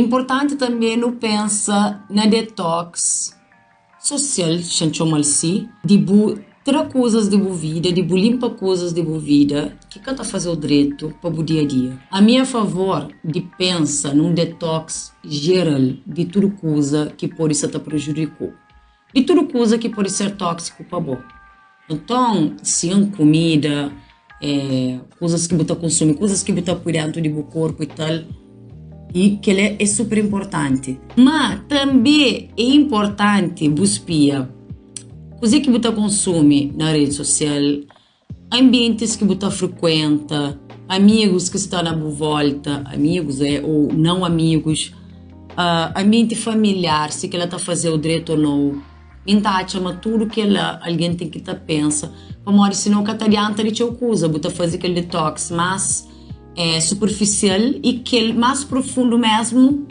Inportanti tanbe nu pensa na detox sosial, xa-m txoma-l si, di bu tra kuzas di bu vida, di bu linpa kuzas di bu vida ki ka ta faze-u dretu pa bu dia-a-dia. Ami é a favor di pensa nun detox jeral di tudu kuza ki pode sa ta prejudika-u, di tudu kuza ki pode ser tóksiku pa bo. Nton, sin, kumida, kuzas ki bu ta konsumi, kuzas ki bu ta pui dentu di bu korpu i tal, i kel-la é super inportanti. Má tanbê é inportanti bu spia kuzê ki bu ta konsumi na redi sosial, anbientis ki bu ta frikuenta, amigus ki sta na bu volta, amigus ô nau amigus, anbienti familiar, si kel-la ta faze-u dretu ô nau. Mi N ta atxa ma tudu kel-la algen ten ki ta pensa, pamodi sinau ka ta adianta di txeu kuza. Bu ta faze kel detox más superfisial i kel más profundu mésmu.